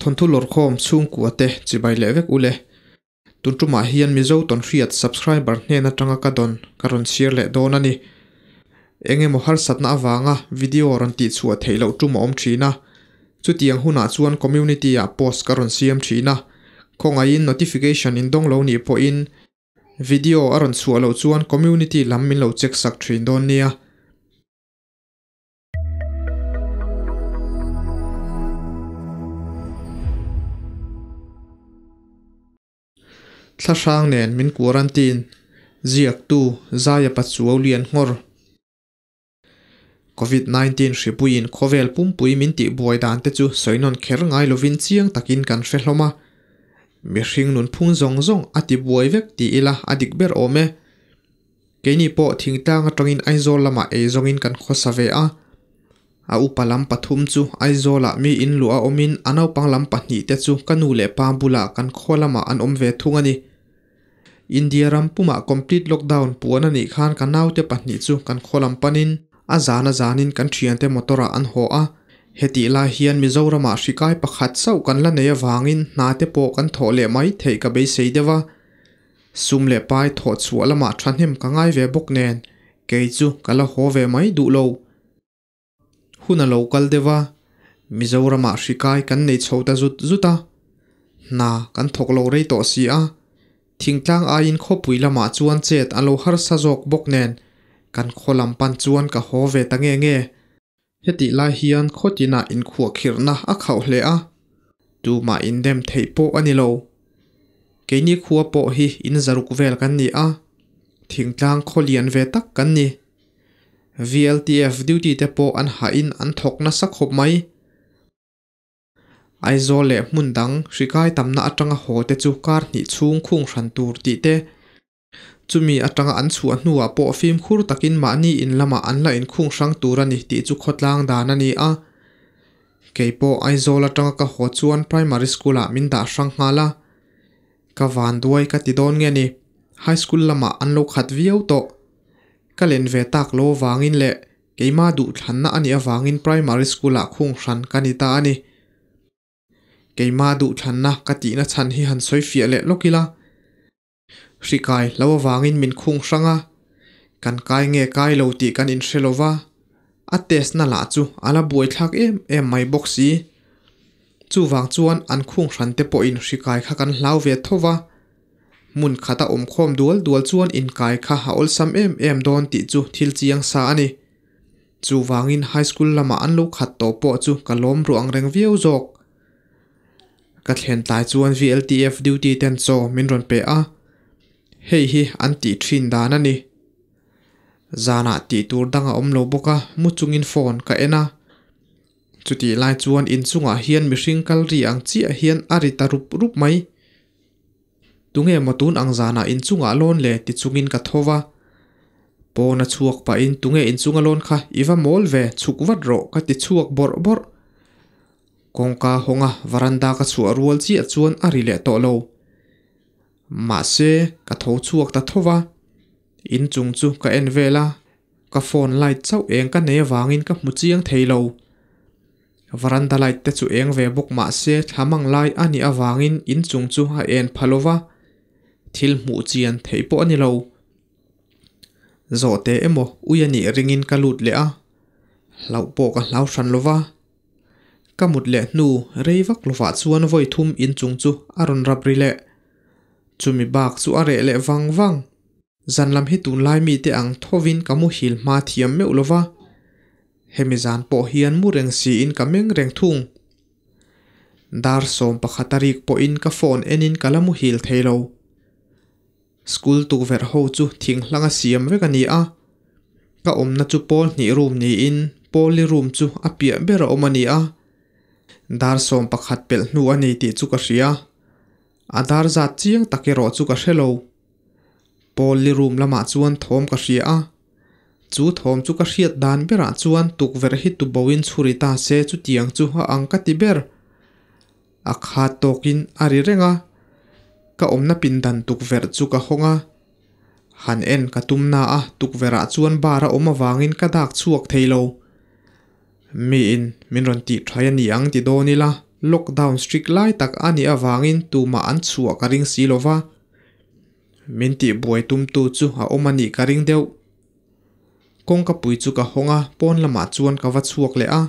Thawnthu lawrkhawm chhungkua te chibai leh vek ule. Tun tumah hian Mizo tawnhriat subscriber hnen atanga ka dawn ka rawn chhiar leh dawn a ni. Eng emaw harsatna avanga video rawn tihchhuah theih loh tum a awm thin a. Chutiang hunah chuan community ah post ka rawn siam thin a. Khawngaihin notification in dawng lo nih pawhin video a rawn chhuah loh chuan community lam min lo check sak thin dawn nia. Thlahrang nen min quarantine, ziaktu Zaia Pachuau Lian Nghawr. Covid 19 hripuiin khawvel pumpui min tihbuai dan te chu sawi nawn kher ngai lovin chiang takin kan hre hlawm a. Mihring nunphung zawng zawng a tibuai vek ti ila a dik ber awm e. Keini pawh thingtlang atangin Aizawl lamah eizawngin kan khawsa ve a. A upa lam pathum chu Aizawlah mi in luah a awmin a naupang lam pahnihte chu ka nu leh pa bulah kan khaw lamah an awm ve thung a ni. India ram pumah complete lockdown puan a nih khan ka naute pahnih chu kan khaw lam panin a zan a zanin kan thiante motor-ah an haw a. Hetih lai hian Mizoramah hri kai pakhat chauh kan la nei avangin hna te pawh kan thawh leh mai theih ka beisei deuh a. Sum leh pai thawh chhuah lamah thahnem ka ngai ve bawk nen kei chu ka la haw ve mai duh lo. Hun a lo kal deuh a, Mizoramah hri kai kan nei chho ta zut zut a. Hna kan thawk lo rei tawh si a, thingtlang aiin khawpui lamah chuan chet a lo harsa zawk bawk nen kan khaw lam pan chuan ka haw ve ta nge nge. Hetih lai hian khawtinah inkhuahkhirhna a khauh hle a, tumah indem theih pawh a ni lo. Keini khua pawh hi in zaruk vel kan ni a, thingtlang khaw lian ve tak kan ni. VLTF duty te pawh an hahin an thawk nasa khawp mai. Aizawl leh hmun dang hrikai tamna atanga haw te chu kar hnih chhung khung hran tur tih te, Chumi atanga an chhuah hnuah pawh fimkhur takin mahni in lamah an la inkhung hrang tur a ni tih chu khawtlang dan a ni a. Kei pawh Aizawl atanga ka haw chuan Primary School-ah min dah hrang nghal a. Ka vanduai ka ti dawn nge ni, High School lamah an lo khat viau tawh. Ka len ve tak lo avangin leh keimah duhthlanna a nih avangin Primary School-ah khung hran ka ni ta a ni. Keimah duhthlanna ka tihna chhan hi han sawi fiah leh lawk ila. Hri kai lo avangin min khung hrang a, kan kai nge kai lo tih kan inhre lo va, a test na lah chu a la buaithlak em em mai bawk si. Chuvang chuan an khung hran te pawhin hri kai kha kan hlau ve tho va, hmun khata awmkhawm dual dual chuan inkai kha a awlsam em em dawn tih chu thil chiang sa a ni. Chuvangin high school lamah an lo khat tawh pawh chu ka lawm ruh ang reng viau zawk. Ka thlen tlai chuan VLTF duty ten chaw min rawn pe a, hei hi an tih thin dan a ni. Zanah tih tur dang a awm lo bawk a, mu chungin phone ka en a. Chutih lai chuan inchungah hian mihring kal ri ang chiah hian a ri ta rup rup mai. Tunge maw tun ang zanah inchungah lawn le ti chungin ka tho va. Pawn a chhuak pahin tunge inchunga lawn kha i va mawl ve chhuk vat rawh ka ti chhuak bawrh bawrh. Kawngka hawnga varanda ka chhuah rual chiah chuan a ri leh tawh lo. Mahse ka tho chhuak ta tho va. Inchung chu ka en vel a, ka phone light chauh eng ka nei avangin ka hmu chiang thei lo. Varanda light te chu eng ve bawk mah se thlamang lai a nih avangin inchung chu a en pha lo va, thil hmuh chian theih pawh a ni lo. Zawhte emaw ui a nih ringin ka lut leh a, hlauh pawh ka hlau hran lo va. Ka mut leh hnu rei vak lovah chuan vawi thum inchung chu a rawn rap ri leh. Chumi bak chu a reh leh vang vang. Zan lam hi tunlai mite ang thovin ka muhil hma thiam meuh lo va. Hemi zan pawh hian mu reng siin ka meng reng thung. Dar 11 a rik pawhin ka phone enin ka la muhil thei lo. School tukverh ho chu thing hlanga siam vek a ni a. Ka awmna chu pawl hnih room niin pawli room chu a piah ber a awm a ni a. Dar 11 pelh hnu a ni tih chu ka hria. A dar zat chiang tak erawh chu ka hre lo. Pawli room lamah chuan thawm ka hria a. Chu thawm chu ka hriat dan berah chuan tukverh hi tuboin chhuri ta se chutiang chu a ang ka ti ber. A khat tawkin a ri reng a, ka awmna pindan tukverh chu ka hawng a. Han en ka tum na a, tukverhah chuan bar a awm avangin ka dak chhuak thei lo. Miin min rawn tih thlai a ni ang ti dawn ila, Lockdown strict lai tak a nih avangin tumah an chhuah ka ring si lo va. Min tihbuai tumtu chu a awm a nih ka ring deuh. Kawngka pui chu ka hawng a, pawn lamah chuan ka va chhuak leh a.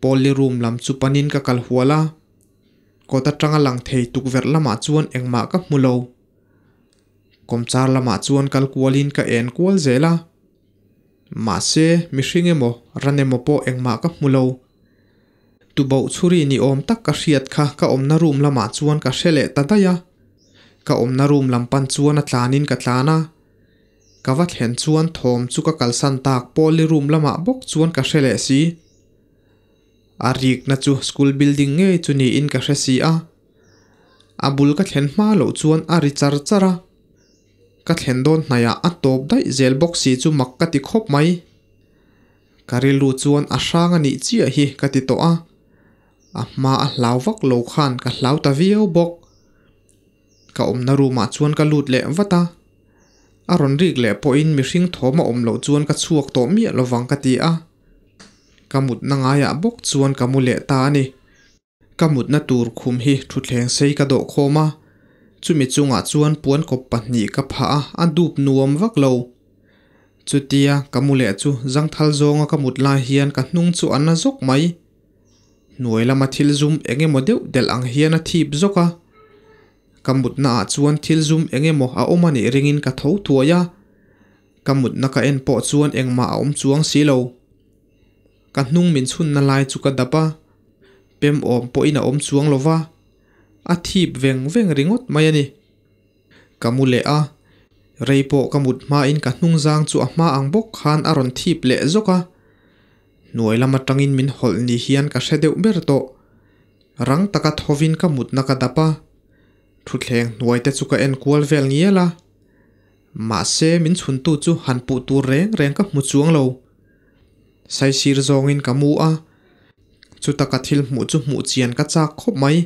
Pawlli room lam chu panin ka kal hual a. Kawt atanga lang thei tukverh lamah chuan engmah ka hmu lo. Kawmchar lamah chuan kal kualin ka en kual zel a. Mahse, mihring emaw, ran emaw pawh engmah ka hmu lo. Tuboh chhuri ni awm tak ka hriat kha ka awmna room lamah chuan ka hre leh ta daih a. Ka awmna room lam pan chuan a tlanin ka tlan a. Ka va thlen chuan thawm chu ka kalsan tak Pawlli room lamah bawk chuan ka hre leh si. A rikna chu school building ngei chu niin ka hre si a. A bul ka thlen hma loh chuan a ri char char a. Ka thlen dawn hnaihah a tawp daih zel bawk si chu mak ka ti khawp mai. Ka rilru chuan a hrang a nih chiah hi ka ti tawh a. A hma a hlau vak lo khan ka hlau ta viau bawk. Ka awmna room ah chuan ka lut leh vat a. A rawn rik leh pawhin mihring thawm a awm loh chuan ka chhuak tawh miah lovang ka ti a. Ka mutna ngaiah bawk chuan ka mu leh ta a ni. Ka mutna tur khum hi thutthleng sei ka dawh khawm a, chumi chungah chuan puan kawp pahnih ka phah a, a dup nuam vak lo. Chutia ka mu leh chu zangthal zawnga ka mut lai hian ka hnung chu a na zawk mai. Hnuai lama thil zum eng emaw deuh delh ang hian a thip zawk a. Ka mutna ah chuan thil zum eng emaw a awm a nih ringin ka tho thuai a. Ka mutna ka en pawh chuan engmah a awm chuang si lo. Ka hnung min chhunna lai chu ka dap a, pem awm pawhin a awm chuang lo va, a thip veng veng ringawt mai a ni. Ka mu leh a, rei pawh ka mut hmain ka hnung zang chu a hma ang bawk khan a rawn thip leh zawk a. Hnuai lam atangin min hawlh ni hian ka hre deuh ber tawh. Rang taka thovin ka mutna ka dap a, thutthleng hnuai te chu ka en kual vel ngial a. Mahse min chhuntu chu han puh tur reng reng ka hmu chuang lo. Saisir zawngin ka mu a, chuta ka thil hmuh chu hmuh chian ka chak khawp mai.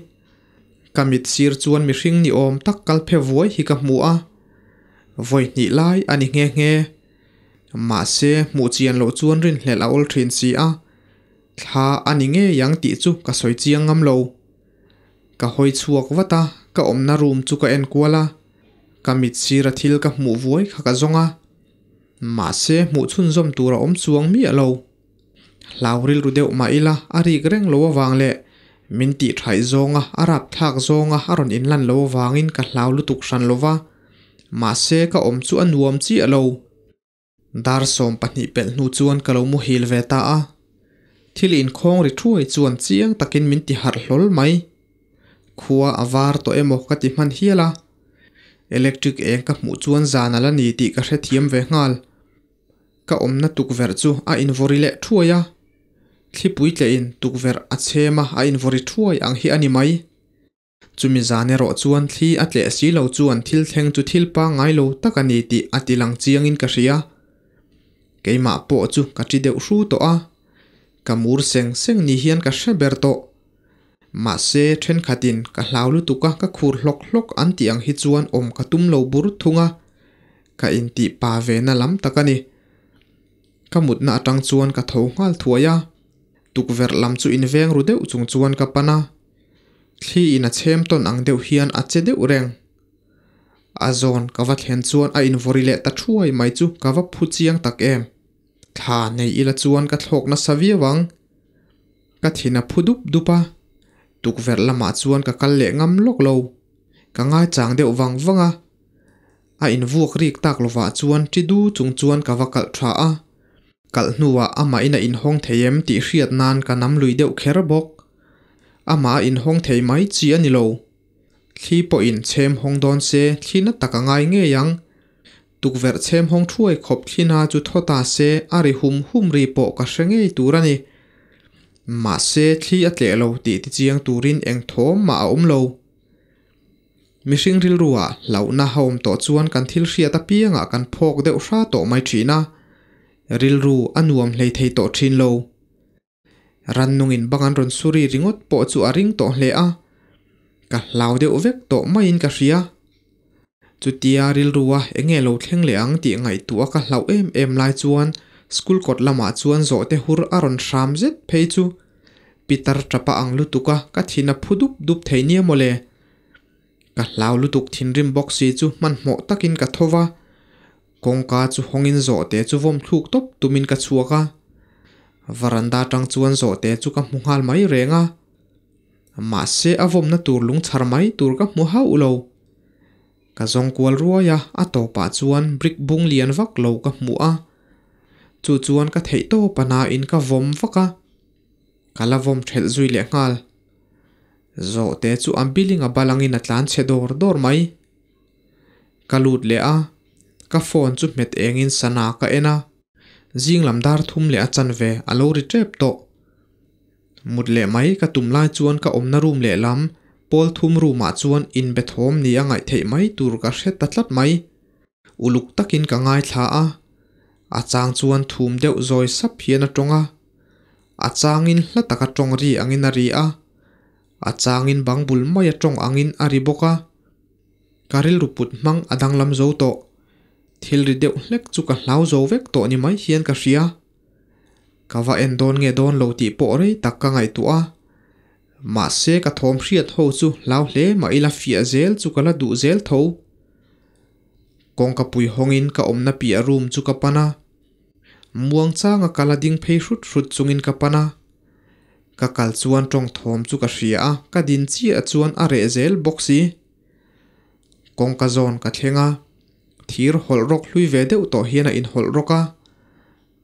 Ka mit sir chuan mihring ni awm tak kal phe vuai hi ka hmu a, vawi hnih lai a ni nghe nghe. Mahse hmuh chian loh chuan rinhlelh a awl thin si a, thla a ni ngei ang tih chu ka sawi chiang ngam lo. Ka hawi chhuak vat a, ka awmna room chu ka en kual a, ka mit sira thil ka hmuh vuai kha ka zawng a. Mahse hmuh chhunzawm tur a awm chuang miah lo. Hlau rilru deuh mah ila a rik reng lo avang leh min tih thaih zawnga a rapthlak zawnga a rawn inlan lo avangin ka hlau lutuk hran lo va. Mahse ka awm chu a nuam chiah lo. Dar 12 pelh hnu chuan ka lo muhil ve ta a. Thil inkhawng ri thuai chuan chiang takin min ti harh hlawl mai. Khua a var tawh emaw ka ti hman hial a. Electric eng ka hmuh chuan zan a la ni tih ka hrethiam ve nghal. Ka awmna tukverh chu a invawri leh thuai a. Thlipui tlehin tukverh a chhem a, a invawri thuai ang hi a ni mai. Chumi zan erawh chuan thli a tleh si lo chuan thil thleng chu thil pangngai lo tak a ni tih a ti lang chiangin ka hria. Keimah pawh chu ka ṭi deuh hru tawh a. Ka mur seng seng ni hian ka hre ber tawh. Mahse, thenkhatin ka hlau lutuk a ka khur hlawk hlawk an tih ang hi chuan awm ka tum lo bur thung a, ka intih pa ve na lam tak a ni. Ka mutna atang chuan ka tho nghal thuai a, tukverh lam chu inveng ru deuh chung chuan ka pan a, thli in a chhem tawn ang deuh hian a che deuh reng. A zawn ka va thlen chuan a invawri leh ta thuai mai chu ka va phu chiang tak em. Thla nei ila chuan ka thlawk nasa viau ang. Ka thin a phu dup dup a, tukverh lamah chuan ka kal leh ngam lawk lo. Ka ngaichang deuh vang vang a, a invuak rik tak lovah chuan ṭi du chung chuan ka va kalh ṭha a. Kalh hnuah amahin a inhawng thei em tih hriat nan ka nam lui deuh kher bawk. Amah a inhawng thei mai chi a ni lo. Thli pawhin chhem hawng dawn se thli na tak a ngai ngei ang. Tukverh chhem hawng thuai khawp thlina chu thaw ta se a ri hum hum ri pawh ka hre ngei tur a ni. Mahse thli a tleh lo tih tichiang turin eng thawm mah a awm lo. Mihring rilrua hlauhna a awm tawh chuan kan thil hriat apiangah kan phawk deuh hra tawh mai thin a, rilru a nuam hlei thei tawh thin lo. Rannungin bang an rawn suri ringawt pawh chu a ring tawh hle a, ka hlau deuh vek tawh maiin ka hria. Chutia rilrua enge lo thleng leh ang tih ngaihtuah ka hlauh em em lai chuan school kawt lamah chuan zawhte hur a rawn hram zet phei chu. Pitar tap a ang lutuk a, ka thin a phu dup dup thei nia mawle. Ka hlau lutuk thinrim bawk si chu hmanhmawh takin ka tho va, kawngka chu hawngin zawhte chu vawm thluk tawp tumin ka chhuak a. Varanda tang chuan zawhte chu ka hmu nghal mai reng a, mahse a vawmna tur lung chhar mai tur ka hmu hauh lo. Ka zawng kual ruai a, a tawpah chuan brick bung lian vak lo ka hmu a, chu chuan ka theih tawp a nain ka vawm vak a, ka la vawm thelh zui leh nghal. Zawhte chu a biling a balangin a tlan chhe dawr dawr mai. Ka lut leh a, ka phone chu hmet engin sana ka en a, zing lam dar thum leh a chanve a lo ri tep tawh. Mut leh mai ka tum lai chuan ka awmna room lehlam pawl thum room ah chuan inbe thawm ni a ngaih theih mai tur ka hre ta tlat mai. Uluk takin ka ngaithla a, a chang chuan thum deuh zawi sap hian a tawng a, a changin hla taka tawng ri angin a ri a, a changin bang bul maia tawng angin a ri bawk a. Ka rilru put hmang a danglam zo tawh. Thil ri deuh hlek chu ka hlau zo vek tawh ni mai hian ka hria. Ka va en dawn nge dawn lo tih pawh rei tak ka ngaihtuah a. Mahse ka thawm hriat ho chu hlau hle mah ila fiah zel chu ka la duh zel tho. Kawngka pui hawngin ka awmna piah room chu ka pan a. Muang changa ka la ding phei hrut hrut chungin ka pan a. Ka kal chuan tawng thawm chu ka hria a, ka din chiah chuan a reh zel bawk si. Kawngka zawn ka thleng a, thir hawlh rawk hlui ve deuh tawh hian a inhawlh rawk a.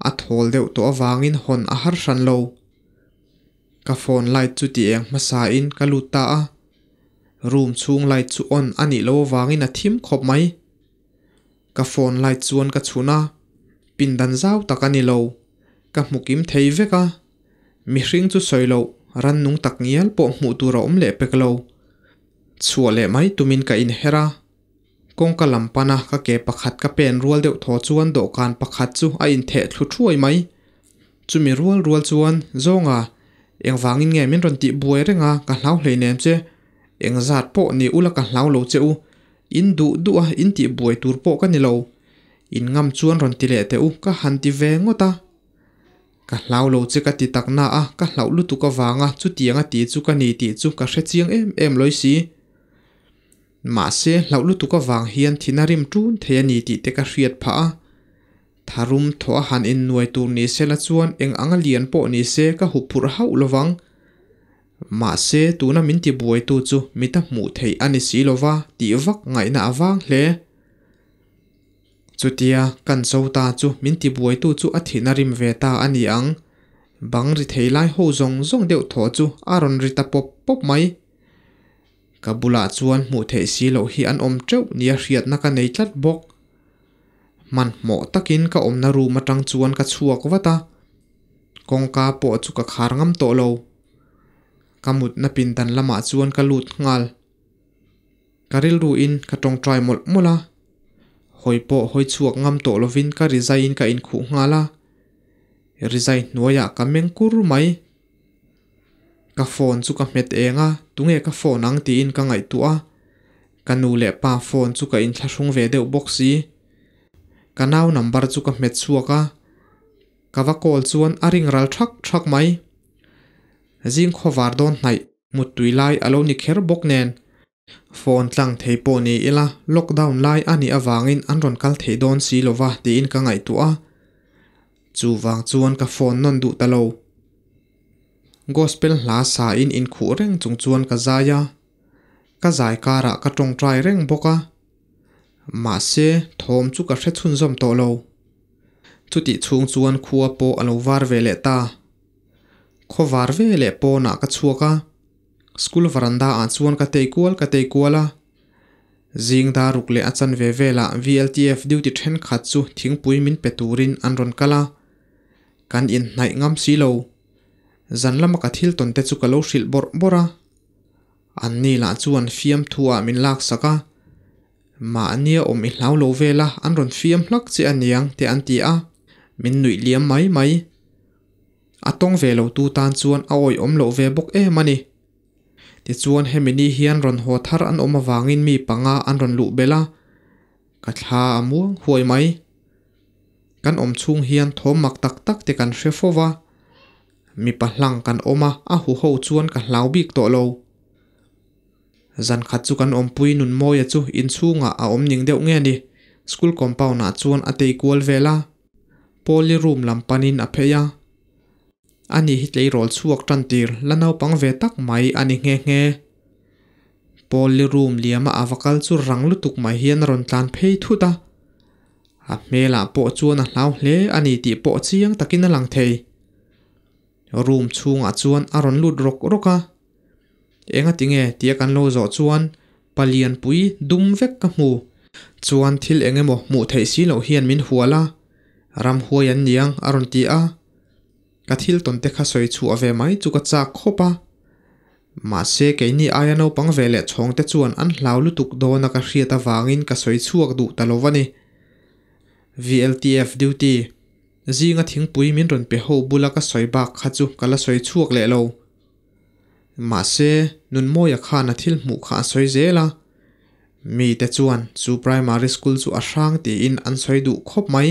A thawl deuh tawh avangin hawn a har hran lo. Ka phone light chu ti eng hmasa in ka lut ta a. Room chhung light chu on a nih loh avangin a thim khawp mai. Ka phone light chuan ka chhun a, pindan zau tak a ni lo. Ka hmu kim thei vek a. Mihring chu sawi loh, rannung tak ngial pawh hmuh tur a awm leh pek lo. Chhuah leh mai tumin ka inher a. Kawngka lam pana ka ke pakhat ka pen rual deuh thaw chuan dawhkan pakhat chu a intheh thlu thuai mai. Chumi rual rual chuan, Zawnga, engvangin nge min rawn tih buai reng a, ka hlau hlei nem che. Engzat pawh ni ula ka hlau lo che u. In duh duh a, in tih buai tur pawh ka ni lo. In ngam chuan rawn ti leh teh u, ka han ti ve ngawt a. Ka hlau lo che ka ti tak na a, ka hlauh lutuk avanga chutiang a ti chu ka ni tih chu ka hre chiang em em lawi si. Mahse, hlauh lutuk avang hian thin a rim ṭun thei a ni tih te ka hriat phah a. Tharum thaw a han innuai tur ni se la chuan eng anga lian pawh ni se ka hup phurh hauh lovang. Mahse, tuna min ti buaitu chu mita hmuh theih a ni si lova tih vak ngaihna a vang hle. Chutia kan cho ta chu min ti buaitu chu a thin a rim ve ta a ni ang. Bang ri thei lai ho zawng zawng deuh thaw chu a rawn ri ta pawp pawp mai. Ka bulah chuan hmuh theih si loh hi an awm teuh nia hriatna ka nei tlat bawk. Hmanhmawh takin ka awmna room atang chuan ka chhuak vat a, kawngka pawh chu ka khar ngam tawh lo. Ka mutna pindan lamah chuan ka lut nghal. Ka rilruin ka tawngtai mawlh mawlh a, hawi pawh hawi chhuak ngam tawh lovin ka rizaiin ka inkhuh nghal a, rizai hnuaiah ka meng kur mai. Ka phone chu ka hmet eng a, tunge ka phone ang tiin ka ngaihtuah a, ka nu leh pa phone chu ka inthlahrung ve deuh bawk si. Ka nau number chu ka hmet chhuak a, ka va call chuan a ring ral thak thak mai. Zing khawvar dawn hnaih muttui lai a lo ni kher bawk nen. Phone tlang thei pawh ni ila lockdown lai a nih avangin an rawn kal thei dawn si lova tiin ka ngaihtuah a, chuvang chuan ka phone nawn duh ta lo. Gospel hla sa in inkhuh reng chung chuan ka zai a, ka zai karah ka tawngtai reng bawk a, mahse thawm chu ka hre chhunzawm tawh lo. Chutih chhung chuan khua pawh a lo var ve leh ta. Khaw var ve leh pawnah ka chhuak a. School veranda ah chuan ka tei kual ka tei kual a, zing dar ruk leh a chanve velah VLTF duty thenkhat chu thingpui min pe turin an rawn kal a, kan inhnaih ngam si lo. Zan lama ka thil tawn te chu ka lo hrilh bawrh bawrh a, an ni lah chuan fiamthu ah min laksak a, mahnia awm i hlau lo vela an rawn fiam hlak che aniang te an ti a, min nuih liam mai mai. A tawng ve lo tu tan chuan a awih awm loh ve bawk em a ni. Tichuan hemi ni hian rawn haw thar an awm avangin mi panga an rawn luh belh a, ka thla a muang huai mai. Kan awm chhung hian thawm mak tak tak te kan hre fo va. Mipa hlang kan awm a, a huho chuan ka hlau bik tawh lo. Zan khat chu kan awmpui Nunmawia chu inchhungah a awm ning deuh nge ni, school compound ah chuan a tei kual vel a, Pawli room lam panin a phei a. Ani hi tleirawl chhuak tan tir la naupang ve tak mai a ni nghe nghe. Pawli room liama a va kal chu rang lutuk mai hian a rawn tlan phei thut a. A hmelah pawh chuan a hlau hle a ni tih pawh chiang takin a lang thei. Room chhungah chuan a rawn lut rawk rawk a. Enga tinge tia kan lo zawh chuan palianpui dum vek ka hmu. Chuan thil eng emaw hmuh theih si loh hian min hual a, ramhuai an niang a rawn ti a. Ka thil tawn te kha sawi chhuah ve mai chu ka chak khawp a. Mahse keini aia naupang ve leh chhawng te chuan an hlau lutuk dawn a ka hriat avangin ka sawi chhuak duh ta lo a ni. VLTF duty zinga thingpui min rawn pe ho bula ka sawi bak kha chu ka la sawi chhuak leh lo. Mahse Nunmawia khan a thil hmuh kha a sawi zel a. Mite chuan chu primary school chu a hrang tiin an sawi duh khawp mai.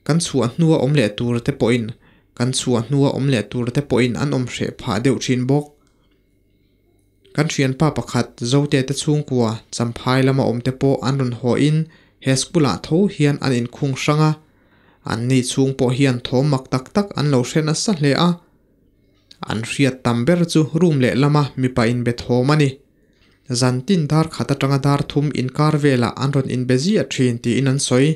Kan chhuah hnua awm leh tur te pawhin kan chhuah hnua awm leh tur te pawhin an awm hreh phah deuh thin bawk. Kan thianpa pakhat Zote te chhungkua Champhai lama awm te pawh an rawn haw in he school ah tho hian an inkhung hrang a, an ni chhung pawh hian thawm mak tak tak an lo hre nasa hle a. An hriat tam ber chu room leh lama mipa inbe thawm a ni. Zan tin dar khat atanga dar thum inkar velah an rawn inbe ziah thin tiin an sawi.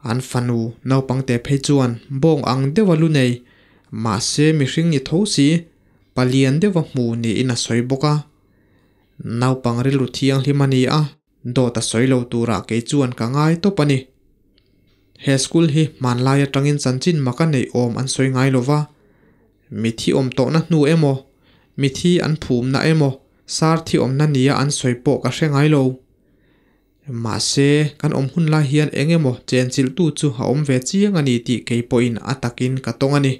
An fanu naupangte phei chuan bawng ang deuha lu nei, mahse mihring ni tho si, palian deuha hmu niin a sawi bawk a. Naupang rilru thianghlim a ni a, dawt a sawi lo turah kei chuan ka ngai tawp a ni. He school hi hmanlai atangin chanchin mak a neih awm an sawi ngai lo va, mithi awm tawhna hnu emaw, mithi an phumna emaw, sar thi awmna nia an sawi pawh ka hre ngai lo. Mahse, kan awm hun lai hian eng emaw chenchilhtu chu a awm ve chiang a ni tih kei pawhin a takin ka tawng a ni.